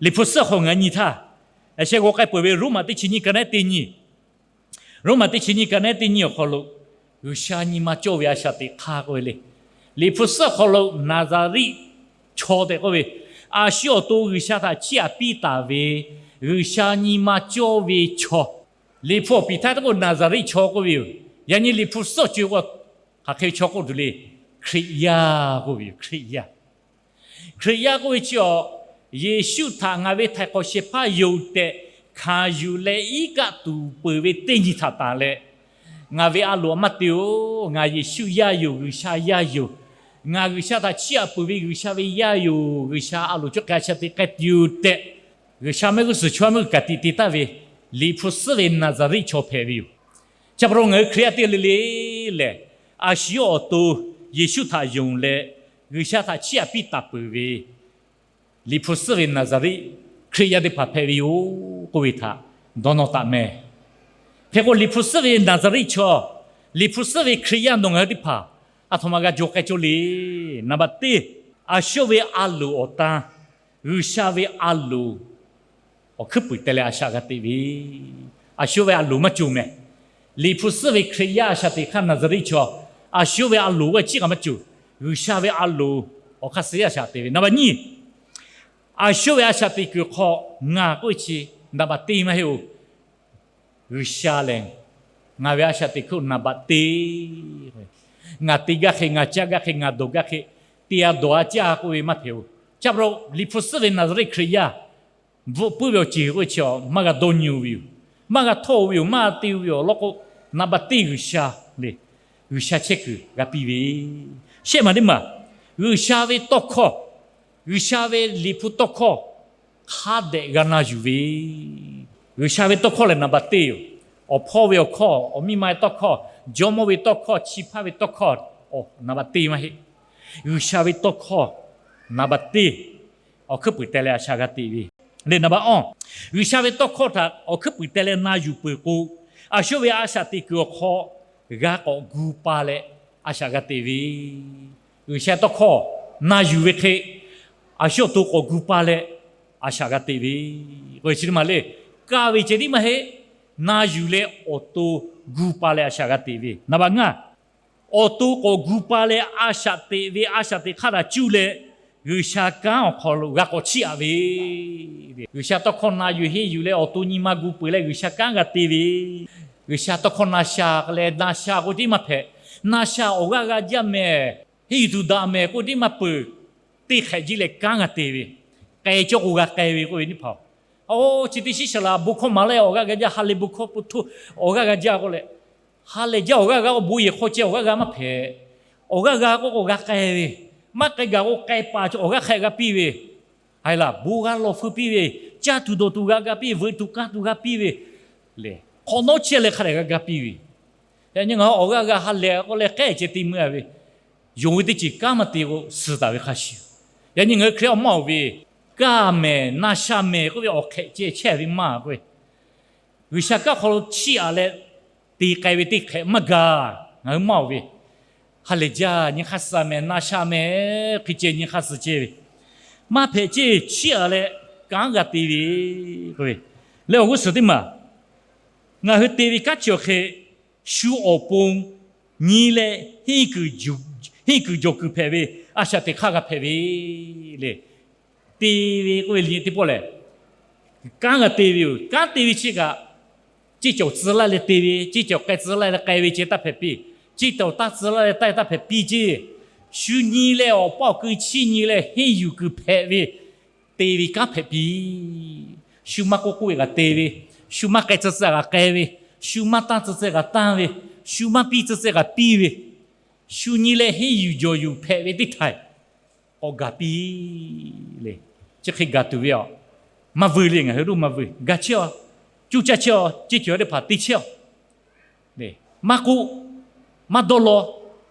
Liꞈ hpu suhˉ hk'aw ngaˬ nyi htaˇ, a sheh g'aw k'ai peuˬ ve Roˉmaꞈ teˇ chi nyiˇ ka naˉ teˇ nyi, Roˉmaꞈ teˇ chi nyiˇ ka naˉ teˇ nyi awˬ hk'aw lo, G'uiˬsha nyi ma cawˇ ve a shaꞈ teꞈ hk'aˇ k'oˆ ve le. Liꞈ hpu suhˉ hk'aw lo Naˍzaˍriˆ chaw tehꞈ k'oˆ ve, a shu awˬ to G'uiˬsha htaꞈ chiˇ aꞈ piˇ taˍ ve, G'uiˬsha nyi ma cawˇ ve chaw, Liꞈ hpu awˬ piˍ htaˇ teˇ k'oˆ Naˍzaˍriˆ chaw k'oˆ ve yoˬ. Yaꞈ nyi Liꞈ hpu suhˉ awˬ co-e k'o, hk'aˬ hk'e ve chaw k'oˆ tuˬ le, Hkriꞈ yaˇ k'oˆ ve yoˬ. Hkriꞈ yaˇ, Hkriꞈ yaˇ k'oˆ ve chi a, Yeˍsuˆ htaꞈ ngaˬ ve htaiˍ hk'awꞈ shehˍ hpaˇ yoˬ tehꞈ hkanˍ yuˬ leh iˉ kaˆ tuˬ peuˬ ve teˇ nyi htaꞈ tanˬ leh, ngaˬ ve a loˍ maˇ te-oˬ, ngaˬ Yeˍsuˆ yaˇ yoˬ, G'uiˬsha yaˇ yoˬ, ngaˬ G'uiˬsha htaꞈ chiˇ aꞈ peuˬ ve G'uiˬsha ve yaˇ yoˬ, G'uiˬsha a loˍ cawˇ hk'e a shaꞈ teꞈ k'ai tuˬ yoˬ tehꞈ, G'uiˬsha mehˆ g'uˇ suhˍ chaw mehˆ g'uˇ suhˍ kaꞈ tiꞈ te taˍ ve Liꞈ hpu suhˉ ve Naˍzaˍriˆ chaw hpehꞈ ve yoˬ. Chi pa taw ngaˬ hui Hkriꞈ yaˇ teˇ g'aˇ le le lehˬ, a shu awˬ to Yeˍsuˆ htaꞈ yonˍ leh G'uiˬsha htaꞈ chiˇ aꞈ piˇ taˍ peuˬ ve Liꞈ hpu suhˉ ve Naˍzaˍriˆ Hkriꞈ yaˇ teˇ hpaˍ hpehꞈ ve yoˬ k'oˆ ve htaꞈ dawˇ nawˇ taˍ meh. Hk'e k'o Liꞈ hpu suhˉ ve Naˍzaˍriˆ chaw, Liꞈ hpu suhˉ ve Hkriꞈ yaˇ nawˬ ngaˬ hui teˇ hpaˍ a htoꞈ ma g'a jaw k'ai cawˇ le. Naˍ baꞈ teˇ, a shu ve a loˍ awˬ tan, G'uiˬsha ve a loˍ awˬ hkuiˉ puiˍ teh leh a shaꞈ g'a teꞈ ve, a shu ve a loˍ maˇ cawˬ meh. Liꞈ hpu suhˉ ve Hkriꞈ yaˇ a shaꞈ teꞈ hk'aˇ Naˍzaˍriˆ chaw, a shu ve a loˍ g'aˇ chiˇ kaꞈ maˇ cawˬ. G'uiˬsha ve a loˍ awˬ hk'aˇ suh yaˇ a shaꞈ teꞈ ve. Naˍ baꞈ nyiˇ, a shu ve a shaꞈ teꞈ kuiˬ hk'aw ngaˬ k'oˆ ve chi naˍ baꞈ teˇ maˇ heˆ-oˬ. G'uiˬsha lehˬ, ngaˬ ve a shaꞈ teꞈ hk'oˆ naˍ baꞈ teˇ, ngaˬ te gaˇ hk'e, ngaˬ caˇ gaˇ hk'e, ngaˬ dawˬ gaˇ hk'e, te-a dawˬ-a caˇ k'oˆ ve maˇ hpehꞈ-oˬ. Chi pa taw Liꞈ hpu suhˉ ve Naˍzaˍriˆ Hkriꞈ yaˇ bvuhꞈ puiˉ ve awˬ ceuˬ k'oˆ ve chi maˇ g'a dawˇ nyi-o ve yoˬ. Maˇ g'a htawˇ-o ve yoˬ. Maˇ g'a te-o ve awˬ lawn k'o, naˍ baꞈ teˇ G'uiˬsha le, G'uiˬsha chehˇ kuiˬ g'a piˇ ve. Shehˆ maˬ teˇ maˬ, G'uiˬsha ve tawˇ hkawˇ, G'uiˬsha ve Liꞈ hpu tawˇ hkawˇ hk'a dehꞈ g'a na yuˬ ve. G'uiˬsha ve tawˇ hkawˇ lehˬ naˍ baꞈ teˇ yoˬ. Awˬ hpawˇ ve awˬ hkawˇ, awˬ miˇ ma ve tawˇ hkawˇ, Jawˇmawˇ ve tawˇ hkawˇ, chi hpaˇ ve tawˇ hkawˇ, naˍ baꞈ teˇ maˇ heˆ. G'uiˬsha ve tawˇ hkawˇ naˍ baꞈ teˇ awˬ hkuiˉ puiˍ teh leh a shaꞈ g'a teꞈ ve. Leh naˍ baꞈ awˇ, G'uiˬsha ve tawˇ hkawˇ htaꞈ awˬ hkuiˉ puiˍ teh leh na yuˬ peuˬ k'o, a shu ve a shaꞈ teꞈ kuiˬ awˬ hk'aw g'a k'awꞈ gu pa leh a shaꞈ g'a teꞈ ve. G'uiˬsha tawˇ hkawˇ na yuˬ ve hk'e, a shu awˬ to k'awꞈ gu pa leh a shaꞈ g'a teꞈ ve. K'o chi teˇ maˬ le, kaˇ ve ceh tiˉ maˇ heˆ, na yuˬ leh awˬ to gu pa leh a shaꞈ g'a teꞈ ve. Naˍ baꞈ ngaˇ, awˬ to k'awꞈ gu pa leh a shaꞈ teꞈ ve, a shaꞈ teꞈ hk'aˇ htaꞈ cuˇ leh G'uiˬsha kanˉ awˬ hk'aw lo g'a k'awꞈ chiˇ aꞈ ve. G'uiˬsha tawˇ hkawˇ na yuˬ henˇ yuˬ leh awˬ to nyi ma gu peuˬ leh G'uiˬsha kanˉ g'a te ve. G'uiˬsha tawˇ hkawˇ na sha leh na sha k'oˆ tiˉ maˇ hpehꞈ. Na sha awˬ g'aˇ g'a jaˇ mehˍ, henˇ yuˬ tuˬ daꞈ mehˍ k'oˆ tiˉ maˇ peuˬ. Teˇ hk'ehꞈ jiˇ leh kanˉ g'a te ve, k'ai cawˇ k'o g'a k'ai ve k'oˆ ve teˇ hpaˍ-oˬ, chi teˇ shiˉ shaˍ laꞈ bon hkawˇ maˍ leh awˬ g'aˇ g'a jaˇ, ha lehˬ bon hkawˇ po htoˇ awˬ g'aˇ g'a jaˇ k'oˆ leh, ha lehˬ jaˇ awˬ g'aˇ g'a k'o bon yehˬ hk'aw ceh awˬ g'aˇ g'a maˇ hpehꞈ. Awˬ g'aˇ g'a k'oˆ k'o g'a k'ai ve, maˇ k'ai gaˬ k'o k'ai paˍ awˬ g'aˇ hk'aꞈ g'a piˇ ve, ha lehˬ bon g'a lawˬ feu piˇ ve, caˇ tuˬ dawˬ tuˬ g'a ga piˇ, veuꞈ tuˬ kaˇ tuˬ g'a piˇ ve, hk'awꞈ nawˉ chehˇ leh hk'a dehꞈ g'a ga piˇ ve. Yaꞈ nyi ngaˬ hui awˬ g'aˇ g'a ha lehˬ k'oˆ leh k'ehˉ ceh te meuˇ a ve, yonˍ ve teˇ ceuˬ kanˉ maˇ te k'o suh taˍ ve hk'a shuˍ. Yaꞈ nyi ngaˬ hui Hkriꞈ awˬ maˇ oˬ ve, kaˇ mehˍ na sha mehˍ k'oˆ ve awˬ hk'ehꞈ ceh chehˇ ve maˇ k'oˆ ve, G'uiˬsha kanˉ hk'aw lo chiˇ aꞈ leh te k'ai ve teˇ hk'ehꞈ maˇ gaˬ. Ngaˬ hui maˇ oˬ ve, ha lehˬ jaˇ nyi hk'aˇ suh mehˍ, na sha mehˍ, hk'e ceh nyi hk'aˇ suh ceh ve, maˇ hpehꞈ ceˇ, chiˇ aꞈ leh kanˉ g'a te ve k'oˆ ve. Leh awˬ g'uˇ suhˍ teˇ maˬ, ngaˬ hui te ve kanˉ chi awˬ hk'e shu awˬ pon nyi leh henˇ kuiˬ jawˬ kuiˬ hpehꞈ ve a shaꞈ teꞈ hk'aˇ g'a hpehꞈ ve le. Te ve k'oˆ ve liꞈ teˇ pawˆ lehˬ, kanˉ g'a te ve yoˬ. Kanˉ te ve chi kaꞈ, ceˇ cawˬ tcuh laˇ leh te ve, ceˇ cawˬ k'ai tcuh laˇ leh k'ai ve ceh taˇ hpehꞈ piˇ. Ceˇ cawˬ taˇ tcuh laˇ leh taˇ taˇ hpehꞈ piˇ ceˇ. Shu nyi leh awˬ paˇ awˬ kui chiˇ nyi leh henˇ yuˬ kuiˬ hpehꞈ ve te ve kanˉ hpehꞈ piˇ. Shu maˇ k'oˆ k'oˆ ve kaꞈ te ve, shu maˇ k'ai tcuh tcuh kaꞈ k'ai ve, shu maˇ tanˇ tcuh tcuh kaꞈ tanˇ ve, shu maˇ piˇ tcuh tcuh kaꞈ piˇ ve, shu nyi leh henˇ yuˬ jawˬ yuˬ hpehꞈ ve teˇ htaiꞈ k'awꞈ gaˬ piˇ le. Chi hk'e gaˬ tuˬ ve a, maˇ vuiˬ le, ngaˬ hui lo maˇ vuiˬ. Gaˬ chehˇ a, cuˇ caˇ chehˇ a, ceˇ cawˬ teˇ hpaˍ te chehˇ a. Maˇ k'oˆ, maˇ dawˇ law.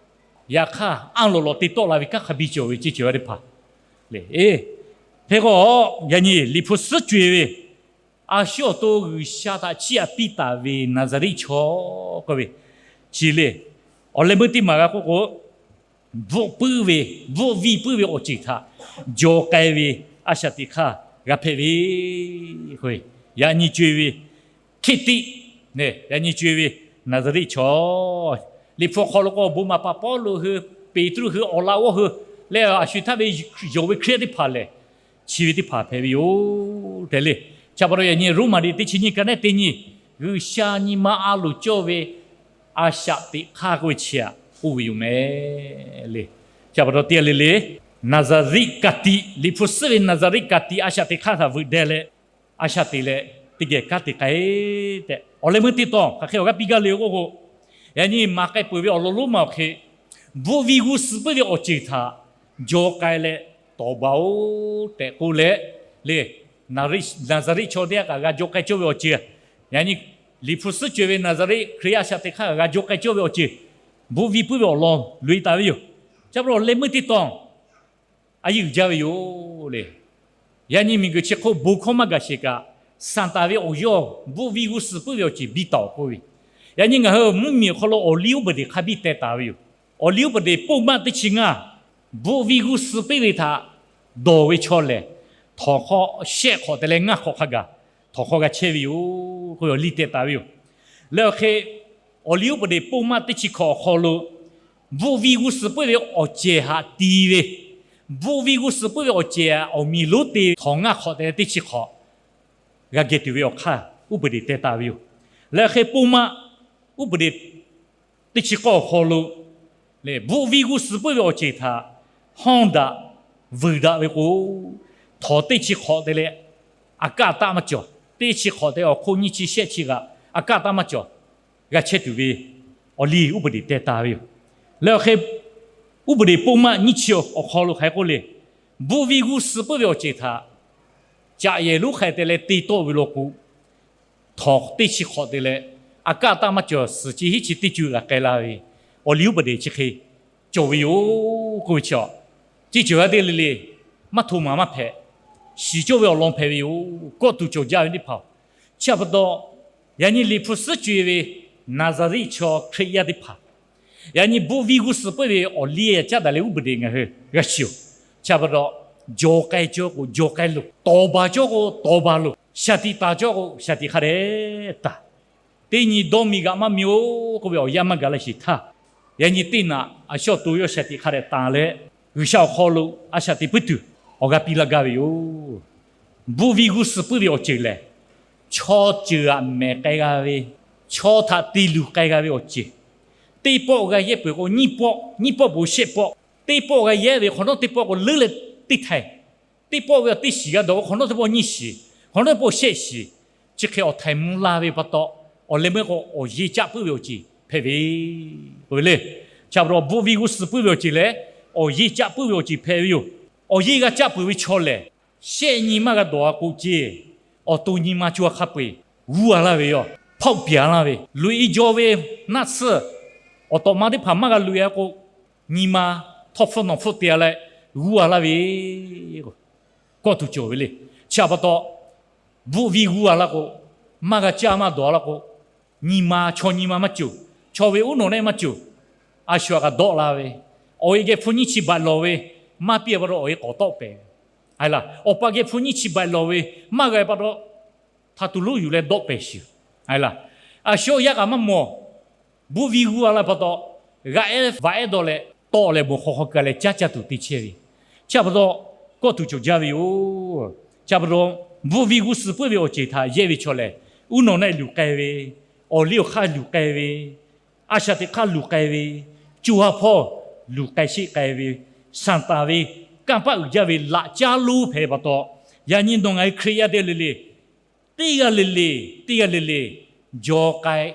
Yaꞈ hk'aˇ, anˇ lawˬ lawˬ te tawˆ la ve kanˉ hk'a biˇ cawˬ ve ceˇ cawˬ teˇ hpaˍ le. Hk'e k'o, yaꞈ nyi Liꞈ hpu suhˉ co-e ve a shu awˬ to G'uiˬsha htaꞈ chiˇ aꞈ piˇ taˍ ve Naˍzaˍriˆ chaw k'oˆ ve, chi le, awˬ leh meuˇ teˇ maˬ g'a k'oˆ k'o, bvuhˆ puiˉ ve, bvuhˆ viˇ puiˉ ve awˬ ceuˬ htaꞈ jaw k'ai ve a shaꞈ teꞈ hk'aˇ g'a hpehꞈ ve k'o, yaꞈ nyi co-e ve Hkiˆtiˆ, yaꞈ nyi co-e ve Naˍzaˍriˆ chaw, Liꞈ hpu awˬ hk'aw lo k'o bon maˍ paˍ Pawˇluꞈ hui, Peˍtruˆ hui, awˬ laꞈ g'awˇ hui leh a shu htaˇ ve yonˍ ve Hkriꞈ yaˇ teˇ hpaˍ lehˬ, chi ve teˇ hpaˍ hpehꞈ ve yoˬ tehꞈ le. Chi pa taw yaꞈ nyi Roˉmaꞈ liꞈ teˇ chi nyiˇ ka neˉ teˇ nyi, G'uiˬsha nyi ma a loˍ cawˇ ve a shaꞈ teꞈ hk'aˇ k'oˆ ve chi htaꞈ k'oˆ ve yoˬ meh le. Chi pa taw teˇ g'aˇ le le, Naˍzaˍriˆ ka tiꞈ, Liꞈ hpu suhˉ ve Naˍzaˍriˆ ka tiꞈ a shaꞈ teꞈ hk'aˇ htaꞈ veuꞈ deh leh, a shaꞈ teꞈ leh teˇ geh kanˉ te k'ai tehꞈ, awˬ leh meuˇ teˇ tawn hk'aˬ hk'e awˬ g'aˇ piˇ gaˇ le k'oˆ k'o, yaꞈ nyi maˍ k'ai peuˬ ve awˬ lawn lonˉ ma awˬ hk'e, bvuhˆ viˇ g'uˇ suhˍ puiˉ ve awˬ ceuˬ htaꞈ jaw k'ai leh tawˍ baˬ-oˬ tehꞈ k'oˆ leh le, Naˍzaˍriˆ chaw teˇ g'aˇ kaꞈ g'a jaw k'ai cawˇ ve awˬ ceuˬ, yaꞈ nyi Liꞈ hpu suhˉ co-e ve Naˍzaˍriˆ Hkriꞈ a shaꞈ teꞈ hk'aˇ kaꞈ g'a jaw k'ai cawˇ ve awˬ ceuˬ, bvuhˆ viˇ puiˉ ve awˬ lawn loꞈ-e taˍ ve yoˬ. Chi pa taw awˬ leh meuˇ teˇ tawn a yeˇ uiˍ jaˇ ve yoˬ le. Yaꞈ nyi miˬguiˬ chi hk'oˆ bon hkawˇ maˇ gaˬ sheˍ kaꞈ, Saˍtanˍ ve awˬ yawˇ bvuhˆ viˇ g'uˇ suhˍ puiˉ ve awˬ ceuˬ biˇ taˍ-oˬ k'oˆ ve, yaꞈ nyi ngaˬ hui mvuhˇmiˬ awˬ hk'aw lo awˬ liˇ uˉ peˍ teˍ hk'a biˇ teh taˍ ve yoˬ. Awˬ liˇ uˉ peˍ teˍ poˆ maˆ teˇ chi ngaˇ, bvuhˆ viˇ g'uˇ suhˍ puiˉ ve htaꞈ dawˬ ve chaw lehˬ, htawnˍ hk'aw shehˆ hk'awꞈ te leh ngaˇ hk'awꞈ hk'a gaˬ htawnˍ hk'aw g'a chehˇ ve yoˬ k'oˆ ve awˬ liˇ teh taˍ ve yoˬ. Leh awˬ hk'e, awˬ liˇ uˉ peˍ teˍ poˆ maˆ teˇ chi hkawꞈ awˬ hk'aw lo bvuhˆ viˇ g'uˇ suhˍ puiˉ ve awˬ cehˬ htaꞈ ti ve, bvuhˆ viˇ g'uˇ suhˍ puiˉ ve awˬ cehˬ awˬ miˬ lonˉ te htawnˍ ngaˇ hk'awꞈ te leh teˇ chi hk'awꞈ g'a geh tuˬ ve awˬ hk'aˇ uˉ peˍ teˍ teh taˍ ve yoˬ. Leh hk'e poˆ maˆ uˉ peˍ teˍ teˇ chi k'awˇ awˬ hk'aw lo lehˬ, bvuhˆ viˇ g'uˇ suhˍ puiˉ ve awˬ ceuˬ htaꞈ hawˇ daꞈ vuiˬ daꞈ ve k'o, htawnˍ teˇ chi hk'awꞈ te leh a kaˆ taˆ maˇ cawˬ. Teˇ chi hk'awꞈ te awˬ hk'oˆ nyiˇ chi shehˆ chi kaꞈ a kaˆ taˆ maˇ cawˬ. G'a chehˇ tuˬ ve awˬ liˇ uˉ peˍ teˍ teh taˍ ve yoˬ. Leh awˬ hk'e uˉ peˍ teˍ poˆ maˆ nyiˇ chi awˬ hk'aw lo hk'aˬ hk'e k'oˆ le, bvuhˆ viˇ g'uˇ suhˍ puiˉ ve awˬ ceuˬ htaꞈ caꞈ yehˬ lonˉ hk'a te leh te tawˆ ve law k'o, htawnˍ teˇ chi hk'awꞈ te leh A kaˆ taˇ maˇ cawˬ, suhˍ chi hiˉ chi teˇ cuˇ g'a k'ai la ve awˬ liˇ uˉ peˍ teˇ chi hk'e cawˬ ve yoˬ k'oˆ ve chi, ceˇ ceuˬ g'a te le le, maˇ hto maˍ maˇ hpehꞈ, shiˍ cawˇ ve awˬ lawn hpehꞈ ve yoˬ. Kawˆ tuˬ cawˬ jaˇ ve teˇ hpaˍ, chi pa taw, yaꞈ nyi Liꞈ hpu suhˉ co-e ve Naˍzaˍriˆ chaw Hkriꞈ yaˇ teˇ hpaˍ, yaꞈ nyi bvuhˆ viˇ g'uˇ suhˍ puiˉ ve awˬ liˇ caˉ daꞈ leh uˉ peˍ teˇ ngaˬ hui g'a shiˍ-oˬ. Chi pa taw, jaw k'ai cawˇ k'o jaw k'ai loˬ, tawˍ baˬ cawˇ k'o tawˍ baˬ loˬ, shaˍ tiꞈ taˍ cawˇ k'o shaˍ tiꞈ hk'a dehꞈ taˍ. Teˇ nyi dawˇ miˬ g'aꞈ maˇ miˬ-oˬ k'oˆ ve awˬ yanˇ maˇ gaˬ la sheˍ htaˇ, yaꞈ nyi teˇ naꞈ a shaw to yawˇ shaˍ tiꞈ hk'a dehꞈ taˍ leh, G'uiˬsha awˬ hk'aw lo a shaˍ tiꞈ puiˉ tuˬ awˬ g'aˇ piˇ laˇ gaˇ ve yoˬ. Bvuhˆ viˇ g'uˇ suhˍ puiˉ ve awˬ ceuˬ lehˬ, chaw ceuˬ aꞈ mehˍ k'ai g'a ve, chaw htaꞈ te luˬ k'ai g'a ve awˬ ceuˬ. Teˇ pawˆ g'a yehˇ peuˬ k'o nyiˇ pawˆ, nyiˇ pawˆ peuˬ shehˆ pawˆ, teˇ pawˆ g'a yehˇ ve hk'awꞈ nawˉ teˇ pawˆ k'o leuˉ leh teˇ htaiˍ, teˇ pawˆ ve teˇ shiˍ g'a dawˬ k'o hk'awꞈ nawˉ teˇ pawˆ nyiˇ shiˍ, hk'awꞈ nawˉ teˇ pawˆ shehˆ shiˍ, chi hk'e awˬ htaiˍ mvuh la ve pa taw, awˬ leh meuˇ k'o awˬ yeˇ caˆ puiˉ ve awˬ ceuˬ hpehꞈ ve k'oˆ ve le. Chi pa taw bvuhˆ viˇ g'uˇ suhˍ puiˉ ve awˬ ceuˬ lehˬ, awˬ yeˇ caˆ puiˉ ve awˬ ceuˬ hpehꞈ ve yoˬ. Awˬ yeˇ g'a caˆ peuˬ ve chaw lehˬ, shehˆ nyi maˇ g'a dawˬ-a k'o ceˇ, awˬ to nyi ma co-a hk'a peu-eˬ g'uˇ-a laˇ ve yoˬ. Hpawˆ piˍ-a laˇ ve, loꞈ-e jaw ve naˆ tsuhˇ awˬ tawꞈ ma teˇ hpaˍ maˇ g'a loꞈ-e k'o, nyi ma htawˇ hpfuhˇ nawˬ hpfuhˇ te-a leh g'uˇ-a laˇ ve kawˆ tuˬ cawˬ ve le. Chi pa taw, bvuhˆ viˇ g'uˇ-a laˇ k'o, maˇ g'a caˇ maˇ dawˬ-a laˇ k'o, nyi ma chaw nyi ma maˇ cawˬ, chaw ve uˉ nawˬ nehˆ maˇ cawˬ. A shu-a kaꞈ dawˆ la ve, awˬ e geh hpu nyiˇ chi baꞈ lawˬ ve, maˇ piˇ-a pa taw awˬ e k'awꞈ tawˆ pehˍ ve. Aˬ laˬ, awˬ pa geh hpu nyiˇ chi baꞈ lawˬ ve, maˇ g'a pa taw htaꞈ tuˬ lonˉ yuˬ leh dawˆ pehˍ shiˍ. Aˬ laˬ, a shu yaˇ kaꞈ maˇ mawˬ, bvuhˆ viˇ g'uˇ-a laˇ pa taw, g'aꞈ-e vaꞈ-e dawˬ leh tawˆ leh bon hk'aw hk'aw kaˬ leh caˉ caˇ tuˬ te chehˇ ve. Chi pa taw, kawˆ tuˬ cawˬ jaˇ ve yoˬ. Chi pa taw, bvuhˆ viˇ g'uˇ suhˍ puiˉ ve awˬ ceuˬ htaꞈ yehˇ ve chaw lehˬ, uˉ nawˬ nehˆ luˬ k'ai ve, awˬ liˇ awˬ hk'aˇ luˬ k'ai ve, a shaˍ teꞈ hk'aˇ luˬ k'ai ve, co ha hpawˇ luˬ k'ai sheˆ k'ai ve, Saˍtanˍ ve kanˇ paˆ uiˍ jaˇ ve laꞈ caˉ lonˉ hpehꞈ pa taw, yaꞈ nyi nawˬ ngaˬ hui Hkriꞈ yaˇ teˇ g'aˇ le le, teˇ g'aˇ le le, teˇ g'aˇ le le, jaw k'ai,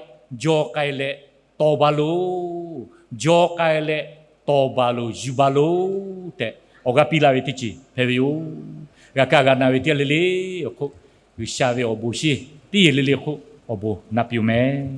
jaw k'ai leh tawˍ baˬ loˬ, jaw k'ai leh tawˍ baˬ loˬ, yuˬ baˬ loˬ tehꞈ awˬ g'aˇ piˇ laˇ ve teˇ ceuˬ hpehꞈ ve yoˬ. G'a kaˇ g'a na ve teˇ g'aˇ le le awˬ hk'oˆ, G'uiˬsha ve awˬ bon sheˍ, teˇ g'aˇ le le hk'oˆ awˬ bon na piˇ-oˬ mehˍ.